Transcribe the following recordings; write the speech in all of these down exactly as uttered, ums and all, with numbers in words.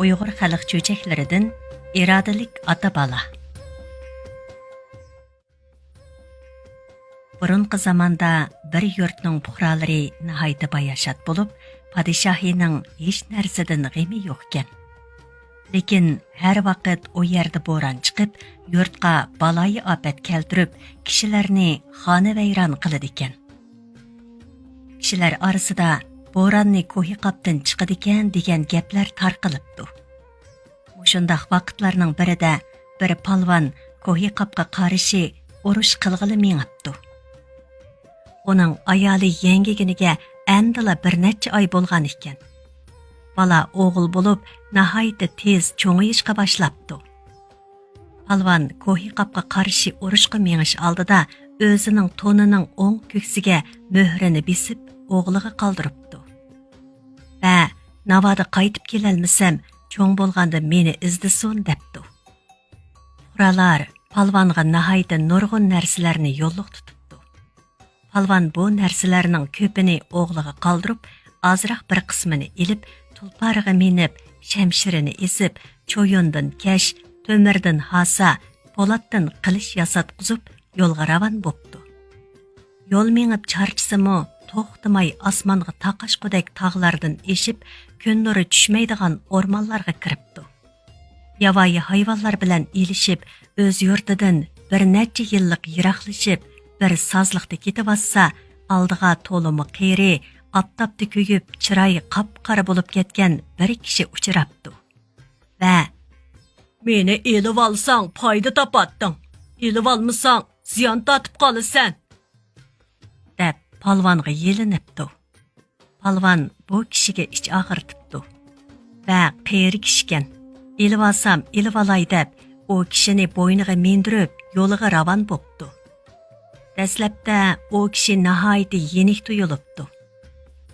ئۇيغۇر خەلق چۆچەكلىرىدىن ئىرادىلىك ئاتا-بالا. بۇرۇنقى زاماندا بىر يۇرتنىڭ پۇقرالىرى ناھايىتى باياشات بولۇپ، پادىشاھىنىڭ ھېچ نەرسىدىن غېمى يوقكەن. لېكىن ھەر ۋاقىت ئۇ يەردە بوران چىقىپ، يۇرتقا بالايىئاپەت كەلتۈرۈپ، كىشىلەرنى خانىۋەيران قىلىدىكەن. كىشىلەر ئارىسىدا بوراننى كوھىقاپتىن چىقىدىكەن دېگەن گەپلەر تارقىلىپتۇ. مۇشۇنداق ۋاقىتلارنىڭ بىرىدە بىر پالۋان كوھىقاپقا قارشى ئۇرۇش قىلغىلى مېڭىپتۇ. ئۇنىڭ ئايالى يەڭگىگىنىگە ئەمدىلا بىر نەچچە ئاي بولغان ئىكەن. بالا ئوغۇل بولۇپ، ناھايىتى تېز چوڭىيىشقا باشلاپتۇ. پالۋان كوھىقاپقا قارشى ئۇرۇشقا مېڭىش ئالدىدا ئۆزىنىڭ تونىنىڭ ئوڭ كۆكسىگە مۆھرىنى بېسىپ، ئوغلىغا قالدۇرۇپتۇ. ۋە ناۋادا قايتىپ كېلەلمىسەم، چوڭ بولغاندا مېنى ئىزدىسۇن، دەپتۇ. پۇقرالار پالۋانغا ناھايىتى نۇرغۇن نەرسىلەرنى يوللۇق تۇتۇپتۇ. پالۋان بۇ نەرسىلەرنىڭ كۆپىنى ئوغلىغا قالدۇرۇپ، ئازراق بىر قىسمىنى ئېلىپ، تۇلپارىغا مىنىپ، شەمشىرىنى ئېسىپ، چويۇندىن كەش، تۆمۈردىن ھاسا، پولاتتىن قىلىچ ياساتقۇزۇپ، يولغا راۋان بوپتۇ. يول مېڭىپ چارچىسىمۇ، توختىماي ئاسمانغا تاقاشقۇدەك تاغلاردىن ئېشىپ، كۈن نۇرى چۈشمەيدىغان ئورمانلارغا كىرىپتۇ. ياۋايى ھايۋانلار بىلەن ئېلىشىپ، ئۆز يۇرتىدىن بىر نەچچە يىللىق يىراقلىشىپ، بىر سازلىقتا كېتىۋاتسا، ئالدىغا تولىمۇ قېرى، ئاپتاپتا كۆيۈپ، چىرايى قاپقارا بولۇپ كەتكەن بىر كىشى ئۇچراپتۇ. ۋە، «مېنى ئېلىۋالساڭ، پايدا تاپاتتىڭ، ئېلىۋالمىساڭ، زىيان تارتىپ قالىسەن» دەپ، پالۋانغا يېلىنىپتۇ. پالۋان بۇ كىشىگە ئىچ ئاغرىتىپتۇ ۋە قېرى كىشىكەن، «ئېلىۋالسام، ئېلىۋالاي» دەپ، ئۇ كىشىنى بوينىغا مىندۈرۈپ، يولىغا راۋان بوپتۇ. دەسلەپتە ئۇ كىشى ناھايىتى يېنىك تۇيۇلۇپتۇ.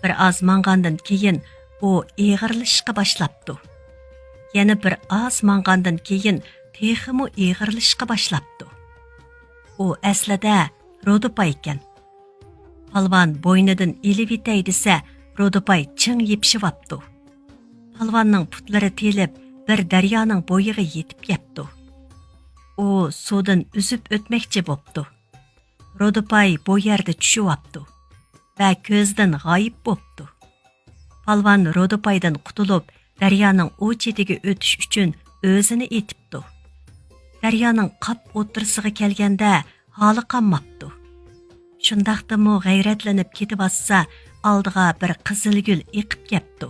بىر ئاز ماڭغاندىن كېيىن ئۇ ئېغىرلىشىشقا باشلاپتۇ. يەنە بىر ئاز ماڭغاندىن كېيىن تېخىمۇ ئېغىرلىشىشقا باشلاپتۇ. ئۇ ئەسلىدە رودىپايكەن. پالۋان بوينىدىن ئېلىۋېتەي دېسە، رودىپاي چىڭ يېپىشىۋاپتۇ. پالۋاننىڭ پۇتلىرى تېلىپ، بىر دەريانىڭ بويىغا يېتىپ كەپتۇ. ئۇ سۇدىن ئۈزۈپ ئۆتمەكچى بوپتۇ. رودىپاي بۇ يەردە چۈشۈۋاپتۇ ۋە كۆزدىن غايىب بوپتۇ. پالۋان رودىپايدىن قۇتۇلۇپ، دەريانىڭ ئۇ چېتىگە ئۆتۈش ئۈچۈن ئۆزىنى ئېتىپتۇ. دەريانىڭ قاپ ئوتتۇرىسىغا كەلگەندە ھالى قالماپتۇ. شۇنداقتىمۇ غەيرەتلىنىپ كېتىۋاتسا، ئالدىغا بىر قىزىل گۈل ئېقىپ كەپتۇ.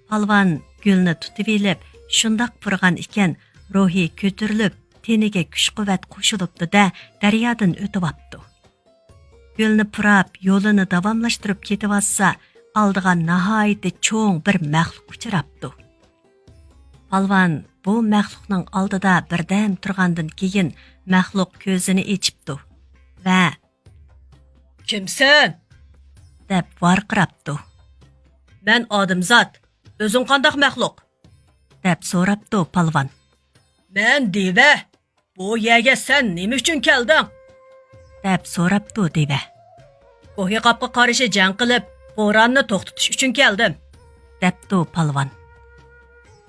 پالۋان گۈلنى تۇتۇۋېلىپ، شۇنداق پۇرىغان ئىكەن، روھى كۆتۈرۈلۈپ، تېنىگە كۈچ-قۇۋۋەت قوشۇلۇپتۇ-دە، دەريادىن ئۆتۈۋاپتۇ. گۈلنى پۇراپ، يولىنى داۋاملاشتۇرۇپ كېتىۋاتسا، ئالدىغا ناھايىتى چوڭ بىر مەخلۇق ئۇچراپتۇ. پالۋان بۇ مەخلۇقنىڭ ئالدىدا بىردەم تۇرغاندىن كېيىن، مەخلۇق كۆزىنى ئېچىپتۇ ۋە، «كىمسەن؟» دەپ ۋارقىراپتۇ. «مەن ئادەمزات. ئۆزۈڭ قانداق مەخلۇق؟» دەپ سوراپتۇ پالۋان. «مەن دىۋە. بۇ يەرگە سەن نېمە ئۈچۈن كەلدىڭ؟» دەپ سوراپتۇ دىۋە. «كوھىقاپقا قارشى جەڭ قىلىپ، بوراننى توختىتىش ئۈچۈن كەلدىم» دەپتۇ پالۋان.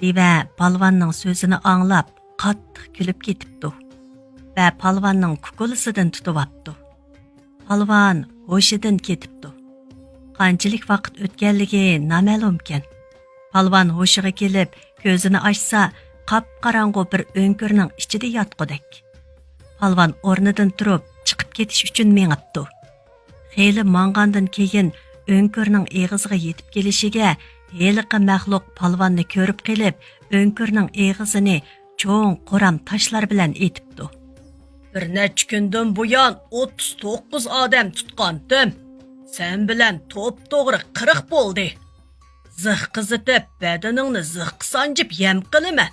دىۋە پالۋاننىڭ سۆزىنى ئاڭلاپ، قاتتىق كۈلۈپ كېتىپتۇ ۋە پالۋاننىڭ كۇكۇلىسىدىن تۇتۇۋاپتۇ. پالۋان ھوشىدىن كېتىپتۇ. قانچىلىك ۋاقىت ئۆتكەنلىكى نامەلۇمكەن. پالۋان ھوشىغا كېلىپ، كۆزىنى ئاچسا، قاپقاراڭغۇ بىر ئۆڭكۈرنىڭ ئىچىدە ياتقۇدەك. پالۋان ئورنىدىن تۇرۇپ، چىقىپ كېتىش ئۈچۈن مېڭىپتۇ. خېلى ماڭغاندىن كېيىن، ئۆڭكۈرنىڭ ئېغىزىغا يېتىپ كېلىشىگە، ھېلىقى مەخلۇق پالۋاننى كۆرۈپ قېلىپ، ئۆڭكۈرنىڭ ئېغىزىنى چوڭ قورام تاشلار بىلەن ئېتىپتۇ. «بىر نەچچە كۈندىن بۇيان ئوتتۇز توققۇز ئادەم تۇتقانتىم. سەن بىلەن توپتوغرا قىرىق بولدى. زىخ قىزىتىپ، بەدىنىڭنى زىخقا سانجىپ يەم قىلىمەن.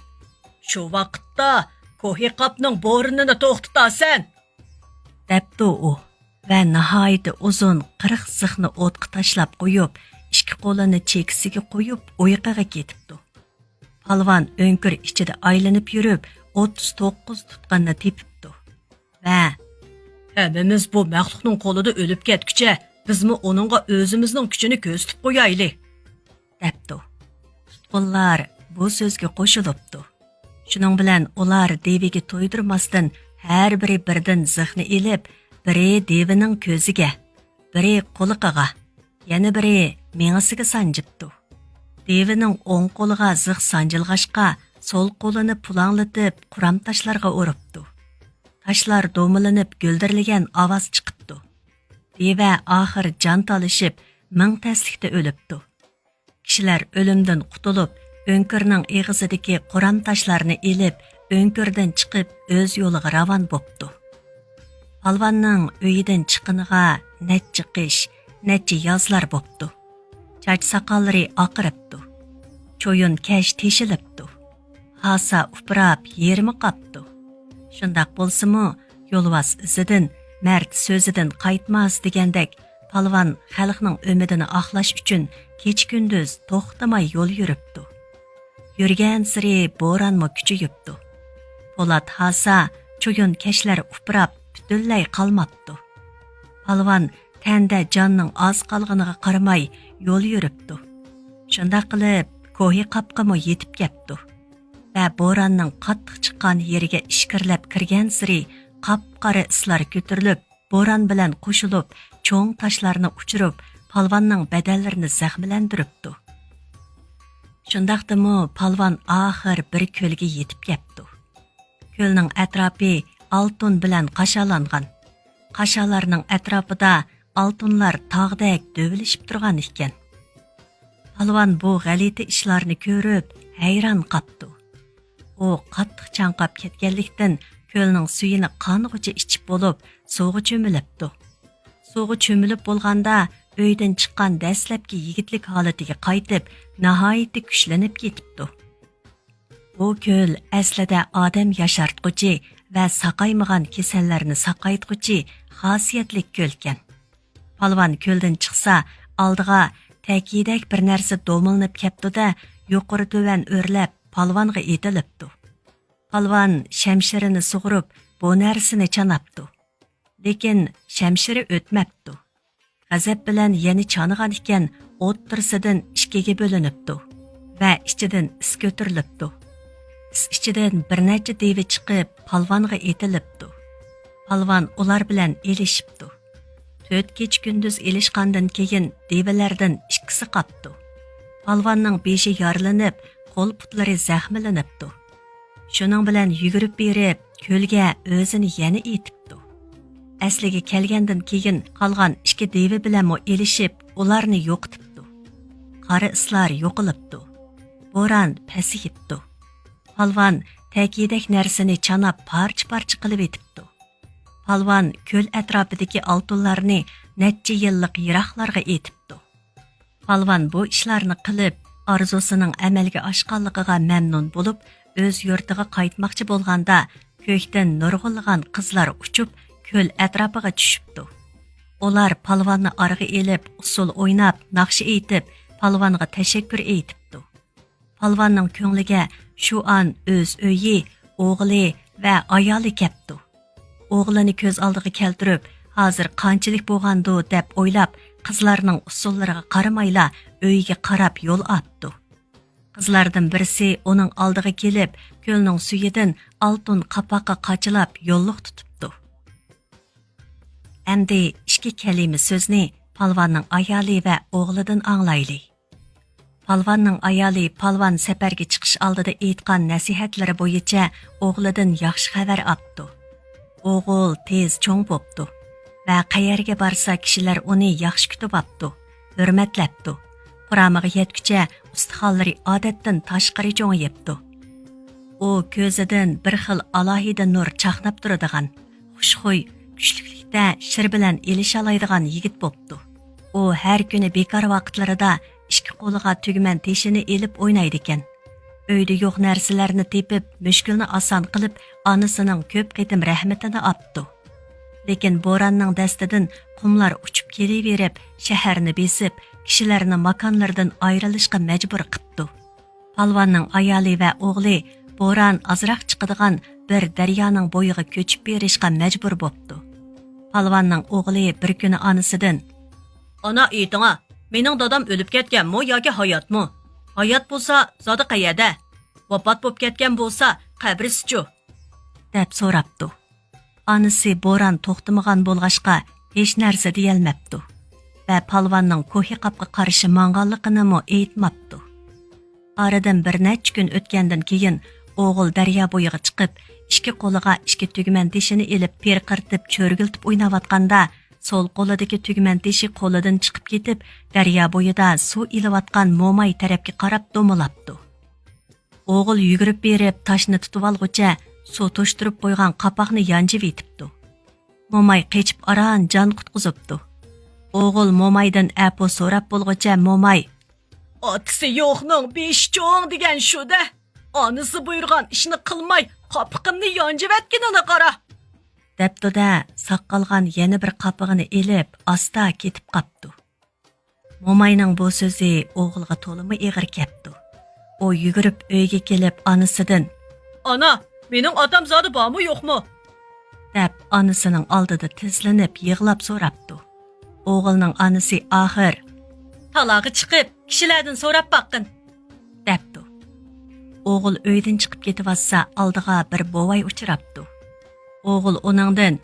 شۇ ۋاقىتتا كوھىقاپنىڭ بورىنىنى توختىتارسەن» دەپتۇ ئۇ ۋە ناھايىتى ئۇزۇن قىرىق زىخنى ئوتقا تاشلاپ قويۇپ، ئىككى قولىنى چېكىسىگە قويۇپ، ئۇيقۇغا كېتىپتۇ. پالۋان ئۆڭكۈر ئىچىدە ئايلىنىپ يۈرۈپ، ئوتتۇز توققۇز تۇتقاننى تېپىپتۇ ۋە، «ھەممىمىز بۇ مەخلۇقنىڭ قولىدا ئۆلۈپ كەتكۈچە، بىزمۇ ئۇنىڭغا ئۆزىمىزنىڭ كۈچىنى كۆرسىتىپ قويايلى» دەپتۇ. تۇتقۇنلار بۇ سۆزگە قوشۇلۇپتۇ. شۇنىڭ بىلەن ئۇلار دېۋىگە تويدۇرماستىن، ھەر بىرى بىردىن زىخنى ئېلىپ، بىرى دېۋىنىڭ كۆزىگە، بىرى قۇلىقىغا، يەنە بىرى مېڭىسىگە سانجىپتۇ. دېۋىنىڭ ئوڭ قولىغا زىخ سانجىلغاچقا، سول قولىنى پۇلاڭلىتىپ، قۇرام تاشلارغا ئۇرۇپتۇ. تاشلار دومىلىنىپ، گۈلدۈرلىگەن ئاۋاز چىقىپتۇ. دېۋە ئاخىر جان تالىشىپ، مىڭ تەسلىكتە ئۆلۈپتۇ. كىشىلەر ئۆلۈمدىن قۇتۇلۇپ، ئۆڭكۈرنىڭ ئېغىزىدىكى قۇرام تاشلارنى ئېلىپ، ئۆڭكۈردىن چىقىپ، ئۆز يولىغا راۋان بوپتۇ. پالۋاننىڭ ئۆيىدىن چىققىنىغا نەچچە قىش، نەچچە يازلار بوپتۇ. چاچ ساقاللىرى ئاقىرىپتۇ. چويۇن كەش تېشىلىپتۇ. ھاسا ئۇپراپ، يېرىمى قاپتۇ. شۇنداق بولسىمۇ، يولۋاس ئىزىدىن، مەرد سۆزىدىن قايتماس دېگەندەك، پالۋان خەلقنىڭ ئۈمىدىنى ئاقلاش ئۈچۈن كېچە-كۈندۈز توختىماي يول يۈرۈپتۇ. يۈرگەنسېرى بورانمۇ كۈچىيىپتۇ. پولات ھاسا، چويۇن كەشلەر ئۇپراپ، پۈتۈنلەي قالماپتۇ. پالۋان تەندە جاننىڭ ئاز قالغىنىغا قارىماي يول يۈرۈپتۇ. شۇنداق قىلىپ، كوھى قاپقىمۇ يېتىپ كەپتۇ. ۋە بوراننىڭ قاتتىق چىققان يېرىگە ئىچكىرىلەپ كىرگەنسېرى قاپقارا ئىسلار كۆتۈرۈلۈپ، بوران بىلەن قوشۇلۇپ، چوڭ تاشلارنى ئۇچۇرۇپ، پالۋاننىڭ بەدەنلىرىنى زەخىملەندۈرۈپتۇ. شۇنداقتىمۇ پالۋان ئاخىر بىر كۆلگە يېتىپ كەپتۇ. كۆلنىڭ ئەتراپى ئالتۇن بىلەن قاشالانغان. قاشالارنىڭ ئەتراپىدا ئالتۇنلار تاغدەك دۆۋىلىشىپ تۇرغان ئىكەن. پالۋان بۇ غەلىتە ئىشلارنى كۆرۈپ، ھەيران قاپتۇ. ئۇ قاتتىق چاڭقاپ كەتكەنلىكتىن، كۆلنىڭ سۈيىنى قانغۇچە ئىچىپ بولۇپ، سۇغا چۆمۈلۈپتۇ. سۇغا چۆمۈلۈپ بولغاندا، ئۆيدىن چىققان دەسلەپكى يىگىتلىك ھالىتىگە قايتىپ، ناھايىتى كۈچلىنىپ كېتىپتۇ. بۇ كۆل ئەسلىدە ئادەم ياشارتقۇچى ۋە ساقايمىغان كېسەللەرنى ساقايتقۇچى خاسىيەتلىك كۆلكەن. پالۋان كۆلدىن چىقسا، ئالدىغا تەكىدەك بىر نەرسە دومىلىنىپ كەپتۇ-دە، يۇقىرى تۆۋەن ئۆرلەپ، پالۋانغا ئېتىلىپتۇ. پالۋان شەمشىرىنى سۇغۇرۇپ، بۇ نەرسىنى چاناپتۇ. لېكىن شەمشىرى ئۆتمەپتۇ. غەزەپ بىلەن يەنە چانىغان ئىكەن، ئوتتۇرىسىدىن ئىككىگە بۆلۈنۈپتۇ ۋە ئىچىدىن ئىس كۆتۈرۈلۈپتۇ. ئىس ئىچىدىن بىر نەچچە دېۋە چىقىپ، پالۋانغا ئېتىلىپتۇ. پالۋان ئۇلار بىلەن ئېلىشىپتۇ. تۆت كېچە-كۈندۈز ئېلىشقاندىن كېيىن، دېۋىلەردىن ئىككىسى قاپتۇ. پالۋاننىڭ بېشى يارىلىنىپ، قول-پۇتلىرى زەخىملىنىپتۇ. شۇنىڭ بىلەن يۈگۈرۈپ بېرىپ، كۆلگە ئۆزىنى يەنە ئېتىپتۇ. ئەسلىگە كەلگەندىن كېيىن، قالغان ئىككى دېۋى بىلەنمۇ ئېلىشىپ، ئۇلارنى يوقىتىپتۇ. قارا ئىسلار يوقىلىپتۇ. بوران پەسىيىپتۇ. پالۋان تەكىدەك نەرسىنى چاناپ، پارچە-پارچە قىلىۋېتىپتۇ. پالۋان كۆل ئەتراپىدىكى ئالتۇنلارنى نەچچە يىللىق يىراقلارغا ئېتىپتۇ. پالۋان بۇ ئىشلارنى قىلىپ، ئارزۇسىنىڭ ئەمەلگە ئاشقانلىقىغا مەمنۇن بولۇپ، ئۆز يۇرتىغا قايتماقچى بولغاندا، كۆكتىن نۇرغۇنلىغان قىزلار ئۇچۇپ، كۆل ئەتراپىغا چۈشۈپتۇ. ئۇلار پالۋاننى ئارىغا ئېلىپ، ئۇسسۇل ئويناپ، ناخشا ئېيتىپ، پالۋانغا تەشەككۈر ئېيتىپتۇ. پالۋاننىڭ كۆڭلىگە شۇ ئان ئۆز ئۆيى، ئوغلى ۋە ئايالى كەپتۇ. ئوغلىنى كۆز ئالدىغا كەلتۈرۈپ، ھازىر قانچىلىك بولغاندۇ دەپ ئويلاپ، قىزلارنىڭ ئۇسسۇللىرىغا قارىمايلا ئۆيىگە قاراپ يول ئاپتۇ. قىزلاردىن بىرسى ئۇنىڭ ئالدىغا كېلىپ، كۆلنىڭ سۈيىدىن ئالتۇن قاپاققا قاچىلاپ يوللۇق تۇتۇپتۇ. ئەمدى ئىككى كەلىمە سۆزنى پالۋاننىڭ ئايالى ۋە ئوغلىدىن ئاڭلايلى. پالۋاننىڭ ئايالى پالۋان سەپەرگە چىقىش ئالدىدا ئېيتقان نەسىھەتلىرى بويىچە ئوغلىدىن ياخشى خەۋەر ئاپتۇ. ئوغۇل تېز چوڭ بوپتۇ ۋە قەيەرگە بارسا، كىشىلەر ئۇنى ياخشى كۈتۈۋاپتۇ، ھۆرمەتلەپتۇ. قۇرامىغا يەتكۈچە ئۇستىخانلىرى ئادەتتىن تاشقىرى چوڭىيىپتۇ. ئۇ كۆزىدىن بىر خىل ئالاھىدە نۇر چاقناپ تۇرىدىغان، خۇشخۇي، كۈچلۈكلۈكتە شىر بىلەن ئېلىشالايدىغان يىگىت بوپتۇ. ئۇ ھەر كۈنى بىكار ۋاقىتلىرىدا ئىككى قولىغا تۈگمەن تېشىنى ئېلىپ ئوينايدىكەن. ئۆيدە يوق نەرسىلەرنى تېپىپ، مۈشكۈلنى ئاسان قىلىپ، ئانىسىنىڭ كۆپ قېتىم رەھمىتىنى ئاپتۇ. لېكىن بوراننىڭ دەستىدىن قۇملار ئۇچۇپ كېلىۋېرىپ، شەھەرنى بېسىپ، كىشىلەرنى ماكانلىرىدىن ئايرىلىشقا مەجبۇر قىپتۇ. پالۋاننىڭ ئايالى ۋە ئوغلى بوران ئازراق چىقىدىغان بىر دەريانىڭ بويىغا كۆچۈپ بېرىشقا مەجبۇر بوپتۇ. پالۋاننىڭ ئوغلى بىر كۈنى ئانىسىدىن، ئانا، ئېيتىڭا، مېنىڭ دادام ئۆلۈپ كەتكەنمۇ ياكى ھاياتمۇ؟ ھايات بولسا، زادى قەيەردە؟ ۋاپات بوپ كەتكەن بولسا، قەبرىسىچۇ؟ دەپ سوراپتۇ. ئانىسى بوران توختىمىغان بولغاچقا، ھېچ نەرسە دېيەلمەپتۇ ۋە پالۋاننىڭ كوھى قاپقا قارشى ماڭغانلىقىنىمۇ ئېيتماپتۇ. ئارىدىن بىر نەچچە كۈن ئۆتكەندىن كېيىن، ئوغۇل دەريا بويىغا چىقىپ، ئىككى قولىغا ئىككى تۈگمەن تېشىنى ئېلىپ، پىرقىرىتىپ، چۆرگۈلىتىپ ئويناۋاتقاندا، سول قولىدىكى تۈگمەن تېشى قولىدىن چىقىپ كېتىپ، دەريا بويىدا سۇ ئېلىۋاتقان موماي تەرەپكە قاراپ دومىلاپتۇ. ئوغۇل يۈگۈرۈپ بېرىپ، تاشنى تۇتۇۋالغۇچە، سۇ توشتۇرۇپ قويغان قاپاقنى يانجىۋېتىپتۇ. موماي قېچىپ ئاران جان قۇتقۇزۇپتۇ. ئوغۇل مومايدىن ئەپۇ سوراپ بولغۇچە، موماي، «ئاتىسى يوقنىڭ بېشى چوڭ دېگەن شۇ-دە! ئانىسى بۇيرۇغان ئىشنى قىلماي، قاپىقىمنى يانجىۋەتكىنىنى قارا!» دەپتۇ-دە، ساققالغان يەنە بىر قاپىقىنى ئېلىپ، ئاستا كېتىپ قاپتۇ. موماينىڭ بۇ سۆزى ئوغۇلغا تولىمۇ ئېغىر كەپتۇ. ئۇ يۈگۈرۈپ ئۆيگە كېلىپ، ئانىسىدىن، «ئانا، مېنىڭ ئاتام زادى بارمۇ يوقمۇ؟» دەپ، ئانىسىنىڭ ئالدىدا تىزلىنىپ يىغلاپ سوراپتۇ. ئوغۇلنىڭ ئانىسى ئاخىر، «تالاغا چىقىپ، كىشىلەردىن سوراپ باققىن» دەپتۇ. ئوغۇل ئۆيدىن چىقىپ كېتىۋاتسا، ئالدىغا بىر بوۋاي ئۇچراپتۇ. ئوغۇل ئۇنىڭدىن،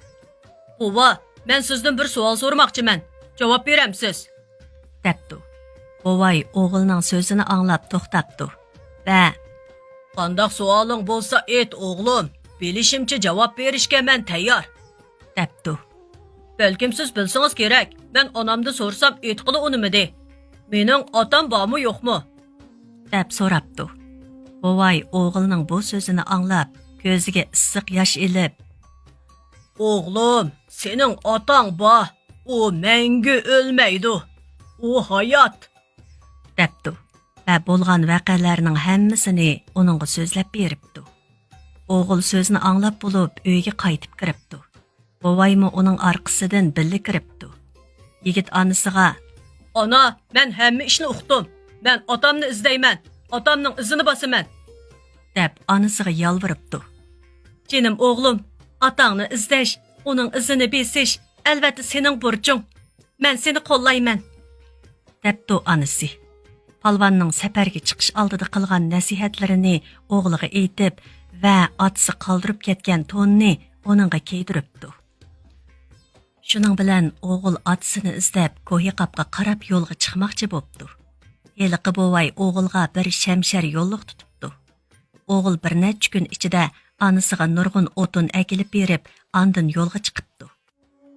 «بوۋا، مەن سىزدىن بىر سوئال سورىماقچىمەن، جاۋاب بېرەمسىز؟» دەپتۇ. بوۋاي ئوغۇلنىڭ سۆزىنى ئاڭلاپ توختاپتۇ ۋە، «قانداق سوئالىڭ بولسا ئېيت، ئوغلۇم، بىلىشىمچە جاۋاب بېرىشكە مەن تەييار» دەپتۇ. «بەلكىم سىز بىلسىڭىز كېرەك، مەن ئانامدىن سورىسام ئېيتقىلى ئۇنىمىدى. مېنىڭ ئاتام بارمۇ يوقمۇ؟» دەپ سوراپتۇ. بوۋاي ئوغۇلنىڭ بۇ سۆزىنى ئاڭلاپ، كۆزىگە ئىسسىق ياش ئېلىپ، «ئوغلۇم، سېنىڭ ئاتاڭ بار، ئۇ مەڭگۈ ئۆلمەيدۇ، ئۇ ھايات» دەپتۇ ۋە بولغان ۋەقەلەرنىڭ ھەممىسىنى ئۇنىڭغا سۆزلەپ بېرىپتۇ. ئوغۇل سۆزنى ئاڭلاپ بولۇپ، ئۆيگە قايتىپ كىرىپتۇ. بوۋايمۇ ئۇنىڭ ئارقىسىدىن بىللە كىرىپتۇ. يىگىت ئانىسىغا، «ئانا، مەن ھەممە ئىشنى ئۇقتۇم. مەن ئاتامنى ئىزدەيمەن، ئاتامنىڭ ئىزىنى باسىمەن» دەپ، ئانىسىغا يالۋۇرۇپتۇ. «جېنىم ئوغلۇم، ئاتاڭنى ئىزدەش، ئۇنىڭ ئىزىنى بېسىش، ئەلۋەتتە، سېنىڭ بۇرچۇڭ. مەن سېنى قوللايمەن» دەپتۇ ئانىسى. پالۋاننىڭ سەپەرگە چىقىش ئالدىدا قىلغان نەسىھەتلىرىنى ئوغلىغا ئېيتىپ ۋە ئاتىسى قالدۇرۇپ كەتكەن توننى ئۇنىڭغا كىيدۈرۈپتۇ. شۇنىڭ بىلەن ئوغۇل ئاتىسىنى ئىزدەپ، كوھىقاپقا قاراپ يولغا چىقماقچى بوپتۇ. ھېلىقى بوۋاي ئوغۇلغا بىر شەمشەر يوللۇق تۇتۇپتۇ. ئوغۇل بىر نەچچە كۈن ئىچىدە ئانىسىغا نۇرغۇن ئوتۇن ئەكېلىپ بېرىپ، ئاندىن يولغا چىقىپتۇ.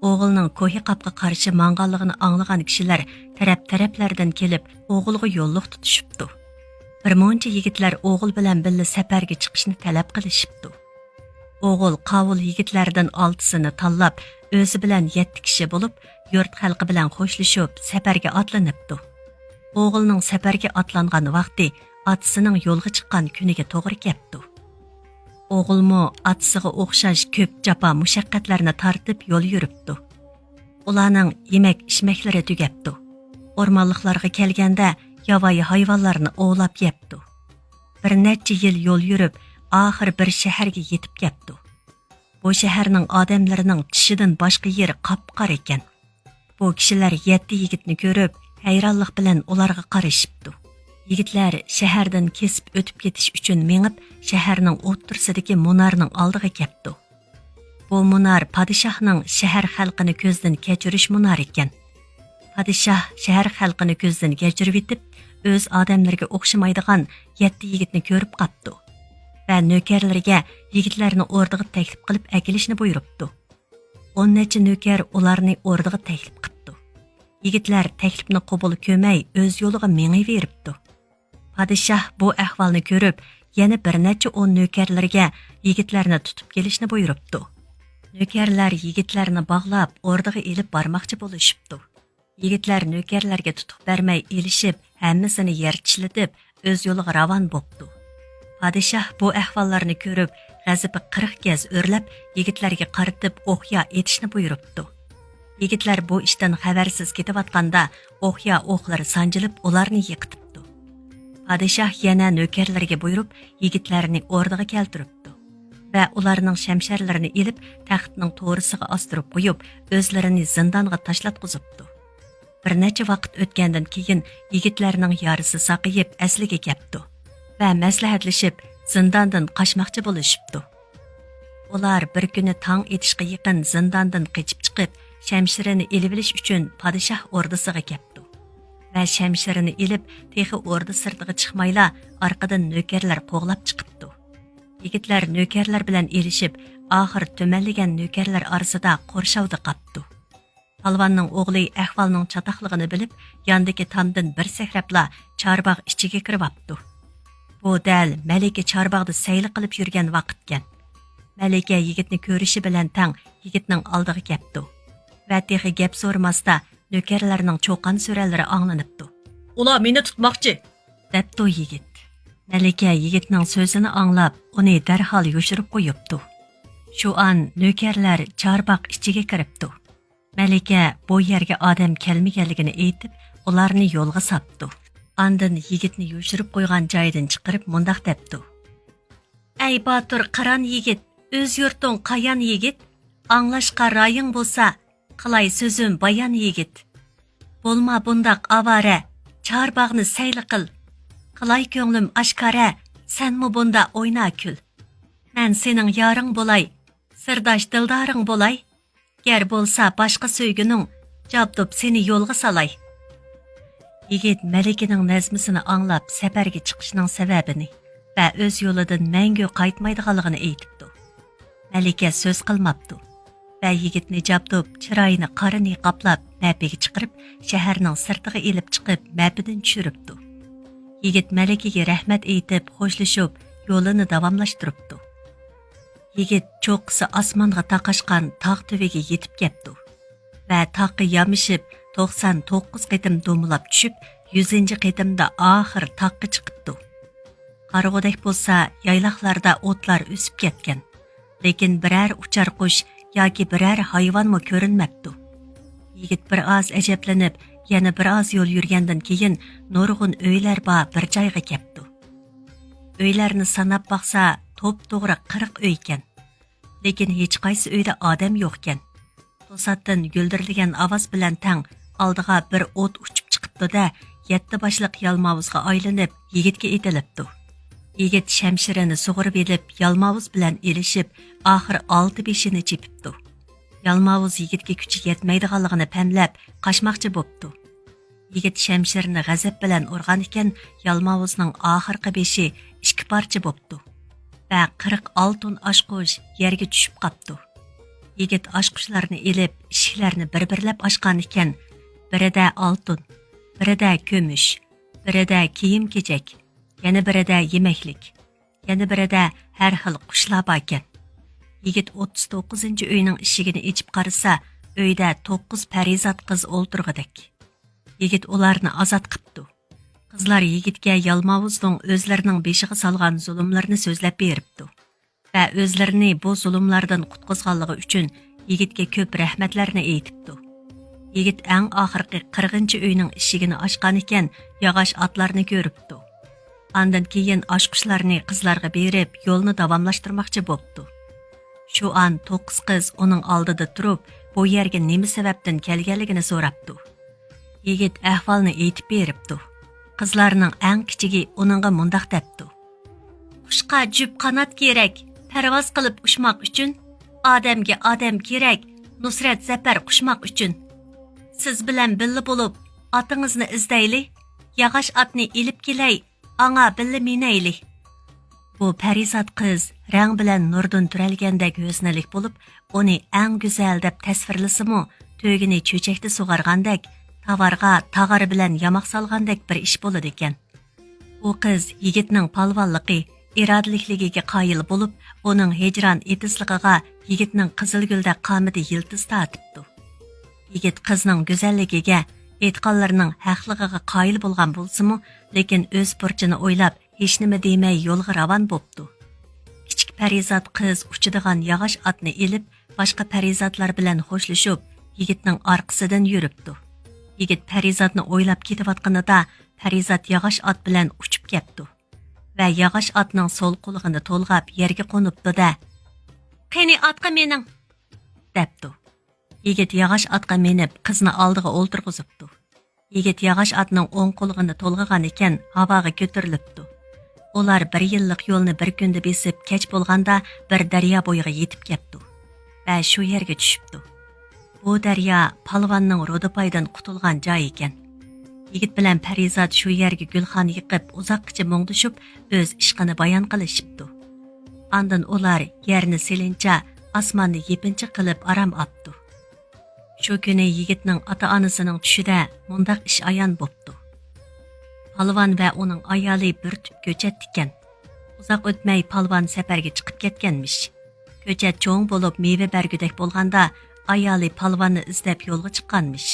ئوغۇلنىڭ كوھىقاپقا قارشى ماڭغانلىقىنى ئاڭلىغان كىشىلەر تەرەپ-تەرەپلەردىن كېلىپ، ئوغۇلغا يوللۇق تۇتۇشۇپتۇ. بىر مۇنچە يىگىتلەر ئوغۇل بىلەن بىللە سەپەرگە چىقىشنى تەلەپ قىلىشىپتۇ. ئوغۇل قاۋۇل يىگىتلەردىن ئالتىسىنى تاللاپ، ئۆزى بىلەن يەتتە كىشى بولۇپ، يۇرت خەلقى بىلەن خوشلىشىپ، سەپەرگە ئاتلىنىپتۇ. ئوغۇلنىڭ سەپەرگە ئاتلانغان ۋاقتى ئاتىسىنىڭ يولغا چىققان كۈنىگە توغرا كەپتۇ. ئوغۇلمۇ ئاتىسىغا ئوخشاش كۆپ جاپا مۇشەققەتلەرنى تارتىپ يول يۈرۈپتۇ. ئۇلارنىڭ يېمەك-ئىچمەكلىرى تۈگەپتۇ. ئورمانلىقلارغا كەلگەندە ياۋايى ھايۋانلارنى ئوۋلاپ يەپتۇ. بىر نەچچە يىل يول يۈرۈپ، ئاخىرى بىر شەھەرگە يېتىپ كەپتۇ. بۇ شەھەرنىڭ ئادەملىرىنىڭ چىشىدىن باشقا يېرى قاپقارا ئىكەن. بۇ كىشىلەر يەتتە يىگىتنى كۆرۈپ، ھەيرانلىق بىلەن ئۇلارغا قارىشىپتۇ. يىگىتلەر شەھەردىن كېسىپ ئۆتۈپ كېتىش ئۈچۈن مېڭىپ، شەھەرنىڭ ئوتتۇرىسىدىكى مۇنارنىڭ ئالدىغا كەپتۇ. بۇ مۇنار پادىشاھنىڭ شەھەر خەلقىنى كۆزدىن كەچۈرۈش مۇنارى ئىكەن. پادىشاھ شەھەر خەلقىنى كۆزدىن كەچۈرۈۋېتىپ، ئۆز ئادەملىرىگە ئوخشىمايدىغان يەتتە يىگىتنى كۆرۈپ قاپتۇ ۋە نۆكەرلىرىگە يىگىتلەرنى ئوردىغا تەكلىپ قىلىپ ئەكېلىشنى بۇيرۇپتۇ. ئون نەچچە نۆكەر ئۇلارنى ئوردىغا تەكلىپ قىپتۇ. يىگىتلەر تەكلىپنى قوبۇل كۆرمەي، ئۆز يولىغا مېڭىۋېرىپتۇ. پادىشاھ بۇ ئەھۋالنى كۆرۈپ، يەنە بىر نەچچە ئون نۆكەرلىرىگە يىگىتلەرنى تۇتۇپ كېلىشنى بۇيرۇپتۇ. نۆكەرلەر يىگىتلەرنى باغلاپ، ئوردىغا ئېلىپ بارماقچى بولۇشۇپتۇ. يىگىتلەر نۆكەرلەرگە تۇتۇق بەرمەي ئېلىشىپ، ھەممىسىنى يەر چىشلىتىپ، ئۆز يولىغا راۋان بوپتۇ. پادىشاھ بۇ ئەھۋاللارنى كۆرۈپ، غەزىپى قىرىق گەز ئۆرلەپ، يىگىتلەرگە قارىتىپ ئوقيا ئېتىشنى بۇيرۇپتۇ. يىگىتلەر بۇ ئىشتىن خەۋەرسىز كېتىۋاتقاندا، ئوقيا ئوقلىرى سانجىلىپ، ئۇلارنى يىقىتىپتۇ. پادىشاھ يەنە نۆكەرلىرىگە بۇيرۇپ، يىگىتلەرنى ئوردىغا كەلتۈرۈپتۇ ۋە ئۇلارنىڭ شەمشەرلىرىنى ئېلىپ، تەختنىڭ تورىسىغا ئاستۇرۇپ قويۇپ، ئۆزلىرىنى زىندانغا تاشلاتقۇزۇپتۇ. بىر نەچچە ۋاقىت ئۆتكەندىن كېيىن، يىگىتلەرنىڭ يارىسى ساقىيىپ، ئەسلىگە كەپتۇ ۋە مەسلىھەتلىشىپ، زىنداندىن قاچماقچى بولۇشۇپتۇ. ئۇلار بىر كۈنى تاڭ ئېتىشقا يېقىن زىنداندىن قېچىپ چىقىپ، شەمشىرىنى ئېلىۋېلىش ئۈچۈن پادىشاھ ئوردىسىغا كەپتۇ. ۋە شەمشىرىنى ئېلىپ، تېخى ئوردا سىرتىغا چىقمايلا، ئارقىدىن نۆكەرلەر قوغلاپ چىقىپتۇ. يىگىتلەر نۆكەرلەر بىلەن ئېلىشىپ، ئاخىر تۈمەنلىگەن نۆكەرلەر ئارىسىدا قورشاۋدا قاپتۇ. پالۋاننىڭ ئوغلى ئەھۋالنىڭ چاتاقلىقىنى بىلىپ، ياندىكى تامدىن بىر سەكرەپلا چارباغ ئىچىگە كىرىۋاپتۇ. بۇ دەل مەلىكە چارباغدا سەيلە قىلىپ يۈرگەن ۋاقىتكەن. مەلىكە يىگىتنى كۆرۈشى بىلەن تەڭ يىگىتنىڭ ئالدىغا كەپتۇ. ۋە تېخى گەپ سورىماستا، نۆكەرلەرنىڭ چۇقان سۈرەنلىرى ئاڭلىنىپتۇ. «ئۇلار مېنى تۇتماقچى!» دەپتۇ يىگىت. مەلىكە يىگىتنىڭ سۆزىنى ئاڭلاپ، ئۇنى دەرھال يوشۇرۇپ قويۇپتۇ. شۇ ئان نۆكەرلەر چارباغ ئىچىگە كىرىپتۇ. مەلىكە بۇ يەرگە ئادەم كەلمىگەنلىكىنى ئېيتىپ، ئۇلارنى يولغا ساپتۇ. ئاندىن يىگىتنى يوشۇرۇپ قويغان جايىدىن چىقىرىپ مۇنداق دەپتۇ. «ئەي باتۇر قىران يىگىت، ئۆز يۇرتۇڭ قايان يىگىت، ئاڭلاشقا رايىڭ بولسا، قىلاي سۆزۈم بايان يىگىت. بولما بۇنداق ئاۋارە، چارباغنى سەيلە قىل. قىلاي كۆڭلۈم ئاشكارا، سەنمۇ بۇندا ئوينا كۈل. مەن سېنىڭ يارىڭ بولاي، سىرداش دىلدارىڭ بولاي. گەر بولسا باشقا سۆيگۈنۈڭ، جابدۇپ سېنى يولغا سالاي.» يىگىت مەلىكىنىڭ نەزمىسىنى ئاڭلاپ، سەپەرگە چىقىشنىڭ سەۋەبىنى ۋە ئۆز يولىدىن مەڭگۈ قايتمايدىغانلىقىنى ئېيتىپتۇ. مەلىكە سۆز قىلماپتۇ ۋە يىگىتنى جابدۇپ، چىرايىنى قارا نىقابلاپ، مەپىگە چىقىرىپ، شەھەرنىڭ سىرتىغا ئېلىپ چىقىپ، مەپىدىن چۈشۈرۈپتۇ. يىگىت مەلىكىگە رەھمەت ئېيتىپ، خوشلىشىپ، يولىنى داۋاملاشتۇرۇپتۇ. يىگىت چوققىسى ئاسمانغا تاقاشقان تاغ تۈۋىگە يېتىپ كەپتۇ ۋە تاغقا يامىشىپ، توقسان توققۇز قېتىم دومىلاپ چۈشۈپ، يۈزىنچى قېتىمدا ئاخىر تاغقا چىقىپتۇ. قارىغۇدەك بولسا، يايلاقلاردا ئوتلار ئۆسۈپ كەتكەن، لېكىن بىرەر ئۇچار قۇش ياكى بىرەر ھايۋانمۇ كۆرۈنمەپتۇ. يىگىت بىر ئاز ئەجەبلىنىپ، يەنە بىر ئاز يول يۈرگەندىن كېيىن، نۇرغۇن ئۆيلەر بار بىر جايغا كەپتۇ. ئۆيلەرنى ساناپ باقسا، توپتوغرا قىرىق ئۆيكەن. لېكىن ھېچقايسى ئۆيدە ئادەم يوقكەن. توساتتىن گۈلدۈرلىگەن ئاۋاز بىلەن تەڭ ئالدىغا بىر ئوت ئۇچۇپ چىقىپتۇ-دە، يەتتە باشلىق يالماۋۇزغا ئايلىنىپ، يىگىتكە ئېتىلىپتۇ. يىگىت شەمشىرىنى سۇغۇرۇپ ئېلىپ، يالماۋۇز بىلەن ئېلىشىپ، ئاخىر ئالتە بېشىنى چېپىپتۇ. يالماۋۇز يىگىتكە كۈچى يەتمەيدىغانلىقىنى پەملەپ، قاچماقچى بوپتۇ. يىگىت شەمشىرىنى غەزەپ بىلەن ئۇرغان ئىكەن، يالماۋۇزنىڭ ئاخىرقى بېشى ئىككى پارچە بوپتۇ ۋە قىرىق ئالتۇن ئاچقۇچ يەرگە چۈشۈپ قاپتۇ. يىگىت ئاچقۇچلارنى ئېلىپ، ئىشىكلەرنى بىر-بىرلەپ ئاچقان ئىكەن، بىرىدە ئالتۇن، بىرىدە كۈمۈش، بىرىدە كىيىم-كېچەك، يەنە بىرىدە يېمەكلىك، يەنە بىرىدە ھەر خىل قۇشلار باركەن. يىگىت ئوتتۇز توققۇزىنچى ئۆينىڭ ئىشىكىنى ئېچىپ قارىسا، ئۆيدە توققۇز پەرىزات قىز ئولتۇرغۇدەك. يىگىت ئۇلارنى ئازاد قىپتۇ. قىزلار يىگىتكە يالماۋۇزنىڭ ئۆزلىرىنىڭ بېشىغا سالغان زۇلۇملىرىنى سۆزلەپ بېرىپتۇ ۋە ئۆزلىرىنى بۇ زۇلۇملاردىن قۇتقۇزغانلىقى ئۈچۈن يىگىتكە كۆپ رەھمەتلەرنى ئېيتىپتۇ. يىگىت ئەڭ ئاخىرقى قىرىقىنچى ئۆينىڭ ئىشىكىنى ئاچقانىكەن، ياغاچ ئاتلارنى كۆرۈپتۇ. ئاندىن كېيىن ئاچقۇچلارنى قىزلارغا بېرىپ، يولنى داۋاملاشتۇرماقچى بوپتۇ. شۇ ئان توققۇز قىز ئۇنىڭ ئالدىدا تۇرۇپ، بۇ يەرگە نېمە سەۋەبتىن كەلگەنلىكىنى سوراپتۇ. يىگىت ئەھۋالنى ئېيتىپ بېرىپتۇ. قىزلارنىڭ ئەڭ كىچىكى ئۇنىڭغا مۇنداق دەپتۇ: «قۇشقا جۈپ قانات كېرەك، پەرۋاز قىلىپ ئۇچماق ئۈچۈن، ئادەمگە ئادەم كېرەك، نۇسرەت زەپەر قۇچماق ئۈچۈن. سىز بىلەن بىللە بولۇپ، ئاتىڭىزنى ئىزدەيلى، ياغاچ ئاتنى ئېلىپ كېلەي، ئاڭا بىللە مىنەيلى.» بۇ پەرىزات قىز رەڭ بىلەن نۇردىن تۈرەلگەندەك ھۆسنلىك بولۇپ، ئۇنى ئەڭ گۈزەل دەپ تەسۋىرلىسىمۇ، تۆگىنى چۆچەكتە سۇغارغاندەك، تاۋارغا تاغار بىلەن ياماق سالغاندەك بىر ئىش بولىدىكەن. ئۇ قىز يىگىتنىڭ پالۋانلىقى، ئىرادىلىكلىكىگە قايىل بولۇپ، ئۇنىڭ ھىجران ئېتىزلىقىغا يىگىتنىڭ قىزىلگۈلدەك قامىتى يىلتىز تارتىپتۇ. يىگىت قىزنىڭ گۈزەللىكىگە، ئېيتقانلىرىنىڭ ھەقلىقىغا قايىل بولغان بولسىمۇ، لېكىن ئۆز بۇرچىنى ئويلاپ، ھېچنېمە دېمەي يولغا راۋان بوپتۇ. كىچىك پەرىزات قىز ئۇچىدىغان ياغاچ ئاتنى ئېلىپ، باشقا پەرىزاتلار بىلەن خوشلىشىپ، يىگىتنىڭ ئارقىسىدىن يۈرۈپتۇ. يىگىت پەرىزاتنى ئويلاپ كېتىۋاتقىنىدا، پەرىزات ياغاچ ئات بىلەن ئۇچۇپ كەپتۇ ۋە ياغاچ ئاتنىڭ سول قۇلىقىنى تولغاپ يەرگە قونۇپتۇ-دە، «قېنى، ئاتقا مېنىڭ!» دەپتۇ. يىگىت ياغاچ ئاتقا مىنىپ، قىزنى ئالدىغا ئولتۇرغۇزۇپتۇ. يىگىت ياغاچ ئاتنىڭ ئوڭ قۇلىقىنى تولغىغان ئىكەن، ھاۋاغا كۆتۈرۈلۈپتۇ. ئۇلار بىر يىللىق يولنى بىر كۈندە بېسىپ، كەچ بولغاندا بىر دەريا بويىغا يېتىپ كەپتۇ ۋە شۇ يەرگە چۈشۈپتۇ. بۇ دەريا پالۋاننىڭ رودىپايدىن قۇتۇلغان جايى ئىكەن. يىگىت بىلەن پەرىزات شۇ يەرگە گۈلخان يېقىپ، ئۇزاققىچە مۇڭدىشىپ، ئۆز ئىشقىنى بايان قىلىشىپتۇ. ئاندىن ئۇلار يەرنى سېلىنچە، ئاسماننى يېپىنچا قىلىپ ئارام ئاپتۇ. شۇ كۈنى يىگىتنىڭ ئاتا-ئانىسىنىڭ چۈشىدە مۇنداق ئىش ئايان بوپتۇ. پالۋان ۋە ئۇنىڭ ئايالى بىر تۈپ كۆچەتتىكەن. ئۇزاق ئۆتمەي پالۋان سەپەرگە چىقىپ كەتكەنمىش. كۆچەت چوڭ بولۇپ مېۋە بەرگۈدەك بولغاندا، ئايالى پالۋاننى ئىزدەپ يولغا چىققانمىش.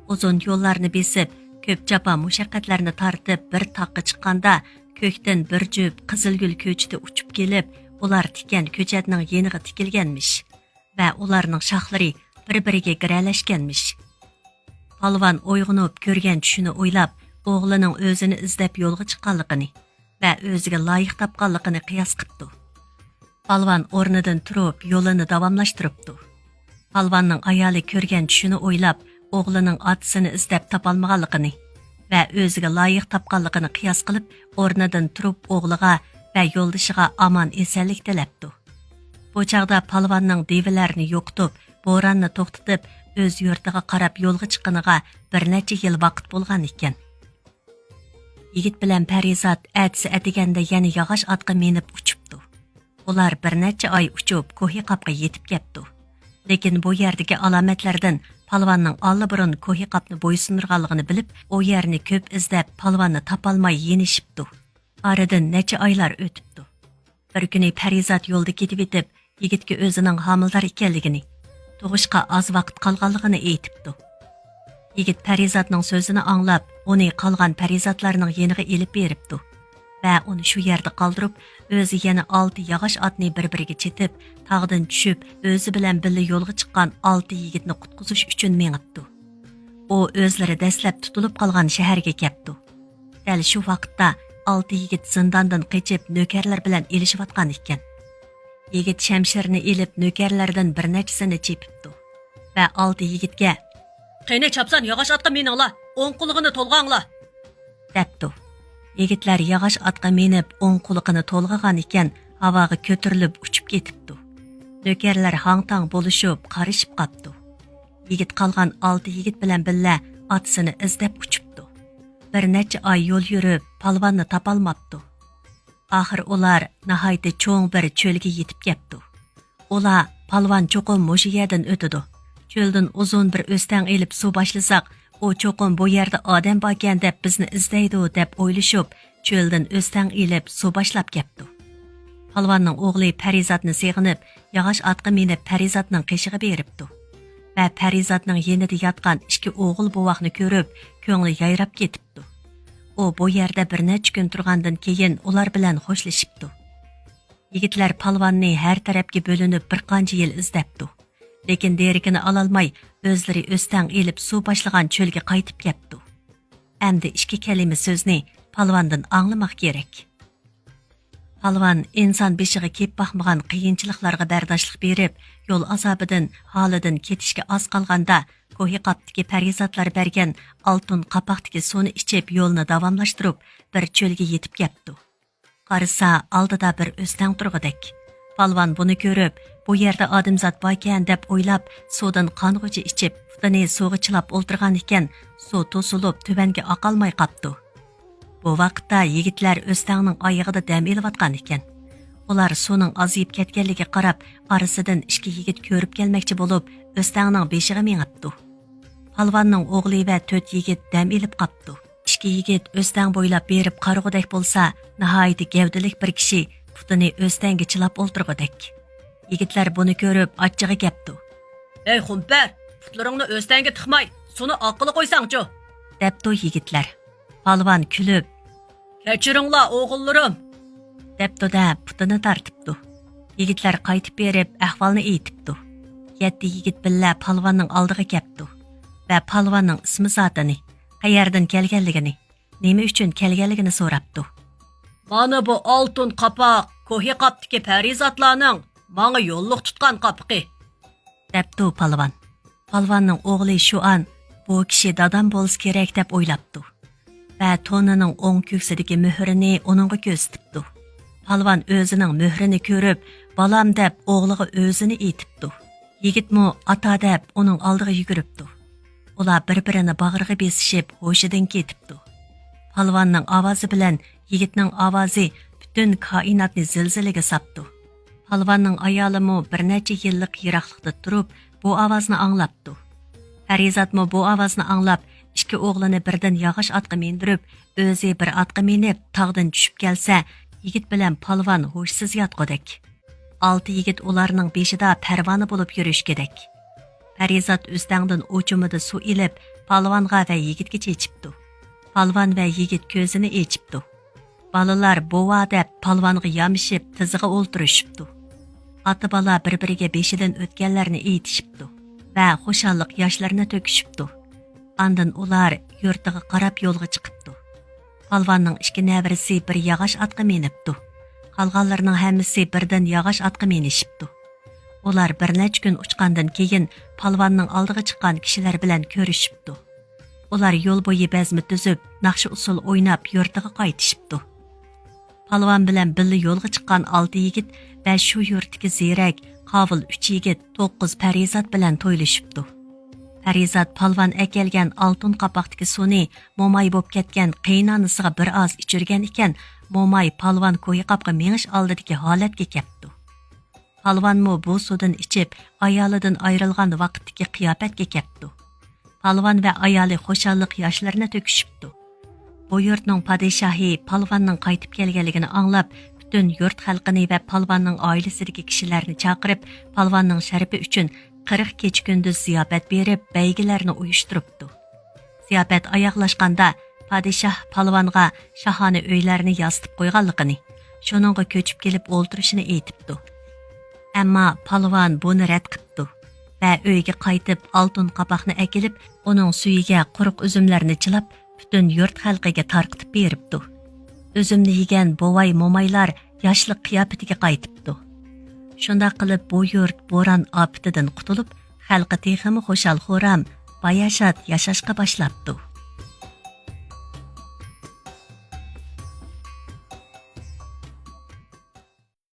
ئۇزۇن يوللارنى بېسىپ، كۆپ جاپا مۇشەققەتلەرنى تارتىپ بىر تاغقا چىققاندا، كۆكتىن بىر جۈپ قىزىلگۈل كۆچىتى ئۇچۇپ كېلىپ، ئۇلار تىككەن كۆچەتنىڭ يېنىغا تىكىلگەنمىش ۋە ئۇلارنىڭ شاخلىرى بىر-بىرىگە گىرەلەشكەنمىش. پالۋان ئويغىنىپ، كۆرگەن چۈشىنى ئويلاپ، ئوغلىنىڭ ئۆزىنى ئىزدەپ يولغا چىققانلىقىنى ۋە ئۆزىگە لايىق تاپقانلىقىنى قىياس قىپتۇ. پالۋان ئورنىدىن تۇرۇپ، يولىنى داۋاملاشتۇرۇپتۇ. پالۋاننىڭ ئايالى كۆرگەن چۈشىنى ئويلاپ، ئوغلىنىڭ ئاتىسىنى ئىزدەپ تاپالمىغانلىقىنى ۋە ئۆزىگە لايىق تاپقانلىقىنى قىياس قىلىپ، ئورنىدىن تۇرۇپ، ئوغلىغا ۋە يولدىشىغا ئامان-ئېسەنلىك تىلەپتۇ. بۇ چاغدا پالۋاننىڭ دىۋىلەرنى يوقىتىپ، بوراننى توختىتىپ، ئۆز يۇرتىغا قاراپ يولغا چىققىنىغا بىر نەچچە يىل ۋاقىت بولغان ئىكەن. يىگىت بىلەن پەرىزات ئەتىسى ئەتىگەندە يەنە ياغاچ ئاتقا مىنىپ ئۇچۇپتۇ. ئۇلار بىر نەچچە ئاي ئۇچۇپ، كوھىقاپقا يېتىپ كەپتۇ. لېكىن بۇ يەردىكى ئالامەتلەردىن پالۋاننىڭ ئاللىبۇرۇن كوھىقاپنى بويسۇندۇرغانلىقىنى بىلىپ، ئۇ يەرنى كۆپ ئىزدەپ، پالۋاننى تاپالماي يېنىشىپتۇ. ئارىدىن نەچچە ئايلار ئۆتۈپتۇ. بىر كۈنى پەرىزات يولدا كېتىۋېتىپ، يىگىتكە ئۆزىنىڭ ھامىلىدار ئىكەنلىكىنى، تۇغۇشقا ئاز ۋاقىت قالغانلىقىنى ئېيتىپتۇ. يىگىت پەرىزاتنىڭ سۆزىنى ئاڭلاپ، ئۇنى قالغان پەرىزاتلارنىڭ يېنىغا ئېلىپ بېرىپتۇ ۋە ئۇنى شۇ يەردە قالدۇرۇپ، ئۆزى يەنە ئالتە ياغاچ ئاتنى بىر-بىرىگە چېتىپ، تاغدىن چۈشۈپ، ئۆزى بىلەن بىللە يولغا چىققان ئالتە يىگىتنى قۇتقۇزۇش ئۈچۈن مېڭىپتۇ. ئۇ ئۆزلىرى دەسلەپ تۇتۇلۇپ قالغان شەھەرگە كەپتۇ. دەل شۇ ۋاقىتتا ئالتە يىگىت زىنداندىن قېچىپ، نۆكەرلەر بىلەن ئېلىشىۋاتقان ئىكەن. يىگىت شەمشىرىنى ئېلىپ، نۆكەرلەردىن بىر نەچچىسىنى چېپىپتۇ ۋە ئالتە يىگىتكە، «قېنى، چاپسان ياغاچ ئاتقا مىنىڭلار، ئوڭ قۇلىقىنى تولغاڭلار!» دەپتۇ. يىگىتلەر ياغاچ ئاتقا مىنىپ، ئوڭ قۇلىقىنى تولغىغان ئىكەن، ھاۋاغا كۆتۈرۈلۈپ ئۇچۇپ كېتىپتۇ. نۆكەرلەر ھاڭ-تاڭ بولۇشۇپ، قارىشىپ قاپتۇ. يىگىت قالغان ئالتە يىگىت بىلەن بىللە ئاتىسىنى ئىزدەپ ئۇچۇپتۇ. بىر نەچچە ئاي يول يۈرۈپ، پالۋاننى تاپالماپتۇ. ئاخىر ئۇلار ناھايىتى چوڭ بىر چۆلگە يېتىپ كەپتۇ. ئۇلار پالۋان چوقۇم مۇشۇ يەردىن ئۆتىدۇ. چۆلدىن ئۇزۇن بىر ئۆستەڭ ئېلىپ سۇ باشلىساق، ئۇ چوقۇم بۇ يەردە ئادەم باركەن دەپ بىزنى ئىزدەيدۇ دەپ ئويلىشىپ، چۆلدىن ئۆستەڭ ئېلىپ سۇ باشلاپ كەپتۇ. پالۋاننىڭ ئوغلى پەرىزاتنى سېغىنىپ، ياغاچ ئاتقا مىنىپ پەرىزاتنىڭ قېشىغا بېرىپتۇ. ۋە پەرىزاتنىڭ يېنىدا ياتقان ئىككى ئوغۇل بوۋاقنى كۆرۈپ، كۆڭلى يايراپ كېتىپتۇ. ئۇ بۇ يەردە بىر نەچچە كۈن تۇرغاندىن كېيىن ئۇلار بىلەن خوشلىشىپتۇ. يىگىتلەر پالۋاننى ھەر تەرەپكە بۆلۈنۈپ بىر قانچە يىل ئىزدەپتۇ. لېكىن دېرىكىنى ئالالماي، ئۆزلىرى ئۆستەڭ ئېلىپ سۇ باشلىغان چۆلگە قايتىپ كەپتۇ. ئەمدى ئىككى كەلىمە سۆزنى پالۋاندىن ئاڭلىماق كېرەك. پالۋان ئىنسان بېشىغا كېلىپ باقمىغان قىيىنچىلىقلارغا بەرداشلىق بېرىپ، يول ئازابىدىن، ھالىدىن كېتىشكە ئاز قالغاندا، كوھىقاپتىكى پەرىزاتلار بەرگەن ئالتۇن قاپاقتىكى سۇنى ئىچىپ، يولىنى داۋاملاشتۇرۇپ، بىر چۆلگە يېتىپ كەپتۇ. قارىسا، ئالدىدا بىر ئۆستەڭ تۇرغۇدەك. پالۋان بۇنى كۆرۈپ، بۇ يەردە ئادەمزات باركەن دەپ ئويلاپ، سۇدىن قانغۇچە ئىچىپ، پۇتىنى سۇغا چىلاپ ئولتۇرغان ئىكەن، سۇ توسۇلۇپ، تۆۋەنگە ئاقالماي قاپتۇ. بۇ ۋاقىتتا يىگىتلەر ئۆستەڭنىڭ ئايىغىدا دەم ئېلىۋاتقان ئىكەن. ئۇلار سۇنىڭ ئازىيىپ كەتكەنلىكىگە قاراپ، ئارىسىدىن ئىككى يىگىت كۆرۈپ كەلمەكچى بولۇپ، ئۆستەڭنىڭ بېشىغا مېڭىپتۇ. پالۋاننىڭ ئوغلى ۋە تۆت يىگىت دەم ئېلىپ قاپتۇ. ئىككى يىگىت ئۆستەڭ بويلاپ بېرىپ قارىغۇدەك بولسا، ناھايىتى گەۋدىلىك بىر كىشى پۇتىنى ئۆستەڭگە چىلاپ ئولتۇرغۇدەك. يىگىتلەر بۇنى كۆرۈپ ئاچچىقى كەپتۇ. «ھەي خۇمپەر، پۇتلىرىڭنى ئۆستەڭگە تىقماي، سۇنى ئاققىلى قويساڭچۇ!» دەپتۇ يىگىتلەر. پالۋان كۈلۈپ، «كەچۈرۈڭلار، ئوغۇللىرىم!» دەپتۇ-دە، پۇتىنى تارتىپتۇ. يىگىتلەر قايتىپ بېرىپ، ئەھۋالنى ئېيتىپتۇ. يەتتە يىگىت بىللە پالۋاننىڭ ئالدىغا كەپتۇ ۋە پالۋاننىڭ ئىسمى زاتىنى، قەيەردىن كەلگەنلىكىنى، نېمە ئۈچۈن كەلگەنلىكىنى سوراپتۇ. «مانا بۇ ئالتۇن قاپاق، كوھى قاپتىكى پەرىزاتلارنىڭ ماڭا يوللۇق تۇتقان قاپىقى.» دەپتۇ پالۋان. پالۋاننىڭ ئوغلى شۇئان، بۇ كىشى دادام بولسا كېرەك دەپ ئويلاپتۇ. ۋە تونىنىڭ ئوڭ كۆكسىدىكى مۆھۈرىنى ئۇنىڭغا كۆرسىتىپتۇ. پالۋان ئۆزىنىڭ مۆھرىنى كۆرۈپ، «بالام» دەپ ئوغلىغا ئۆزىنى ئېيتىپتۇ. يىگىتمۇ «ئاتا» دەپ ئۇنىڭ ئالدىغا يۈگۈرۈپتۇ. ئۇلار بىر-بىرىنى باغرىغا بېسىشىپ، ھوشىدىن كېتىپتۇ. پالۋاننىڭ ئاۋازى بىلەن يىگىتنىڭ ئاۋازى پۈتۈن كائىناتنى زىلزىلىگە ساپتۇ. پالۋاننىڭ ئايالىمۇ بىر نەچچە يىللىق يىراقلىقتا تۇرۇپ، بۇ ئاۋازنى ئاڭلاپتۇ. پەرىزاتمۇ بۇ ئاۋازنى ئاڭلاپ، ئىككى ئوغلىنى بىردىن ياغاچ ئاتقا مىندۈرۈپ، ئۆزى بىر ئاتقا مىنىپ، تاغدىن چۈشۈپ كەلسە، يىگىت بىلەن پالۋان ھوشسىز ياتقۇدەك. ئالتە يىگىت ئۇلارنىڭ بېشىدا پەرۋانە بولۇپ يۈرۈشكۈدەك. پەرىزات ئۆستەڭدىن ئوچۇمىدا سۇ ئېلىپ، پالۋانغا ۋە يىگىتكە چېچىپتۇ. پالۋان ۋە يىگىت كۆزىنى ئېچىپتۇ. بالىلار «بوۋا» دەپ پالۋانغا يامىشىپ، تىزىغا ئولتۇرۇشۇپتۇ. ئاتا-بالا بىر-بىرىگە بېشىدىن ئۆتكەنلەرنى ئېيتىشىپتۇ ۋە خۇشاللىق ياشلىرىنى تۆكۈشۈپتۇ. ئاندىن ئۇلار يۇرتىغا قاراپ يولغا چىقىپتۇ. پالۋاننىڭ ئىككى نەۋرىسى بىر ياغاچ ئاتقا مىنىپتۇ. قالغانلىرىنىڭ ھەممىسى بىردىن ياغاچ ئاتقا مىنىشىپتۇ. ئۇلار بىر نەچچە كۈن ئۇچقاندىن كېيىن، پالۋاننىڭ ئالدىغا چىققان كىشىلەر بىلەن كۆرۈشۈپتۇ. ئۇلار يول بويى بەزمە تۈزۈپ، ناخشا-ئۇسسۇل ئويناپ، يۇرتىغا قايتىشىپتۇ. پالۋان بىلەن بىللە يولغا چىققان ئالتە يىگىت ۋە شۇ يۇرتتىكى زېرەك، قاۋۇل ئۈچ يىگىت توققۇز پەرىزات بىلەن تويلىشىپتۇ. پەرىزات پالۋان ئەكەلگەن ئالتۇن قاپاقتىكى سۇنى موماي بوپ كەتكەن قېيىنئانىسىغا بىر ئاز ئىچۈرگەن ئىكەن، موماي پالۋان كويى قاپقا مېڭىش ئالدىدىكى ھالەتكە كەپتۇ. پالۋانمۇ بۇ سۇدىن ئىچىپ، ئايالىدىن ئايرىلغان ۋاقىتتىكى قىياپەتكە كەپتۇ. پالۋان ۋە ئايالى خۇشاللىق ياشلىرىنى تۆكۈشۈپتۇ. بۇ يۇرتنىڭ پادىشاھى پالۋاننىڭ قايتىپ كەلگەنلىكىنى ئاڭلاپ، پۈتۈن يۇرت خەلقىنى ۋە پالۋاننىڭ ئائىلىسىدىكى كىشىلەرنى چاقىرىپ، پالۋاننىڭ شەرىپى ئۈچۈن قىرىق كېچە-كۈندۈز زىياپەت بېرىپ، بەيگىلەرنى ئۇيۇشتۇرۇپتۇ. زىياپەت ئاياغلاشقاندا، پادىشاھ پالۋانغا شاھانە ئۆيلەرنى ياسىتىپ قويغانلىقىنى، شۇنىڭغا كۆچۈپ كېلىپ ئولتۇرۇشىنى ئېيتىپتۇ. ئەمما پالۋان بۇنى رەت قىپتۇ ۋە ئۆيگە قايتىپ، ئالتۇن قاپاقنى ئەكېلىپ، ئۇنىڭ سۈيىگە قۇرۇق ئۈزۈملەرنى چىلاپ، پۈتۈن يۇرت خەلقىگە تارقىتىپ بېرىپتۇ. ئۈزۈمنى يېگەن بوۋاي-مومايلار ياشلىق قىياپىتىگە قايتىپتۇ. شۇنداق قىلىپ، بۇ يۇرت بوران ئاپىتىدىن قۇتۇلۇپ، خەلقى تېخىمۇ خۇشال-خۇرام، باياشات ياشاشقا باشلاپتۇ.